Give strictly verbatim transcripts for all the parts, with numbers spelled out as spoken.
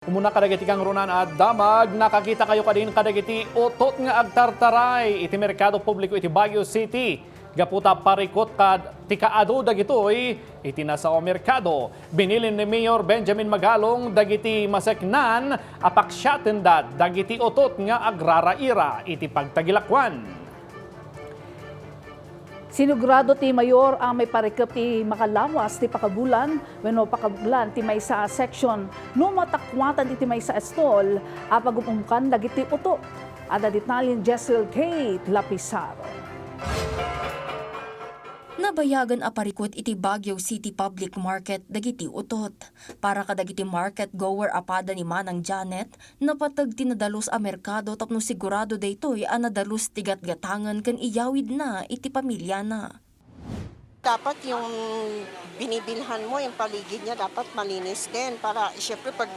Umuna kadagiti kangrunan a damag, nakakitakayo kadin kadagiti utot nga agtartaray iti merkado publiko iti Baguio City. Gapu ta parikut kad ti kaadu dagitoy iti nasao a merkado. Binilin ni Mayor Benjamin Magalong dagiti maseknan a paksiatenda dagiti utot nga agraraira iti pagtagilakuan. Sinigurado ti mayor a maiparikep ti makalawas ti pakabulan wenno pakabuklan ti maysa a section no matakuatan iti maysa a stall a pagum-umkan dagiti utot. Adda detalye ni Jezreel Kate Lapisaro. Nabayagan a parikut iti Baguio City Public Market dagiti utot. Para kadagiti market goer a pada ni Manang Janet, napateg ti nadalus a merkado tapno sigurado daytoy a nadalus ti gatgatangan ken iyawidna iti pamilyana. Dapat yung binibilhan mo, yung paligid niya, dapat malinis din. Para, syempre, pag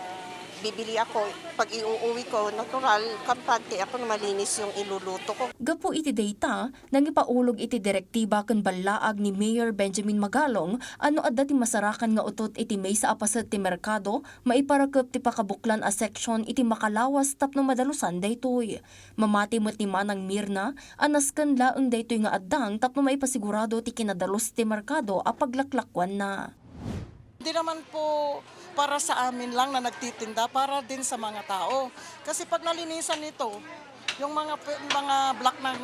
bibili ako, pag iuuwi ko, natural, kampante ako na malinis yung iluluto ko. Gapu iti dayta, nangipaulog iti direktiba ken ballaag ni Mayor Benjamin Magalong a no adda ti masarakan nga utot iti maysa a paset ti merkado, maiparakep ti pakabuklan a section iti makalawas tapno madalusan daytoy. Mamati met ni Manang Mirna a nasken laeng daytoy nga addang tapno maipasigurado ti kinadalus ti merkado a paglaklakuanna. Hindi naman po para sa amin lang na nagtitinda, para din sa mga tao. Kasi pag nalinisan ito, yung mga pe-, mga block ng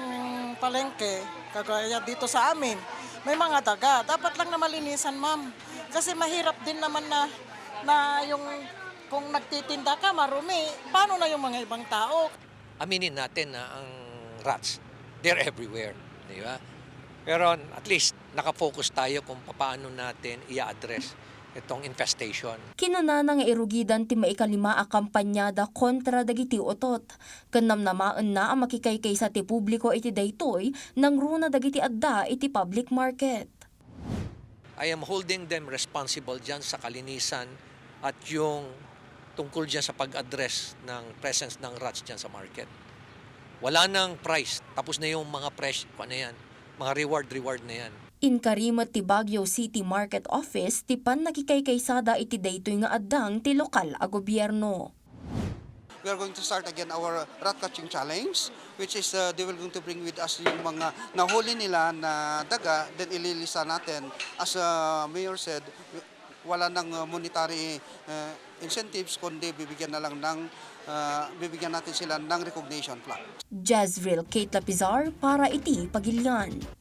palengke, kagaya dito sa amin, may mga daga. Dapat lang na malinisan, ma'am. Kasi mahirap din naman na, na yung kung nagtitinda ka, marumi, paano na yung mga ibang tao? Aminin natin na ang rats, they're everywhere, di ba? Pero at least, nakafocus tayo kung paano natin i-address itong infestation. Kinunana nga irugidan ti maikalima a kampanyada kontra dagiti utot, ken namnamaenna a makikaykaysa ti publiko iti daytoy nangruna dagiti adda iti public market. I am holding them responsible diyan sa kalinisan at yung tungkol diyan sa pag-address ng presence ng rats diyan sa market. Wala nang price, tapos na yung mga fresh, ano yan, mga reward, reward na yan. Inkari met ti Baguio City Market Office ti pannakikaykaysada iti daytoy nga addang ti lokal a gobierno. We are going to start again our rat catching challenge, which is, uh, they will going to bring with us yung mga nahuli nila na daga, then ililista natin. As, uh, Mayor said, wala nang, uh, monetary, uh, incentives, kundi bibigyan na lang ng, uh, bibigyan natin sila ng recognition plaque. Jezreel Kate Lapizar para iti Pagilian.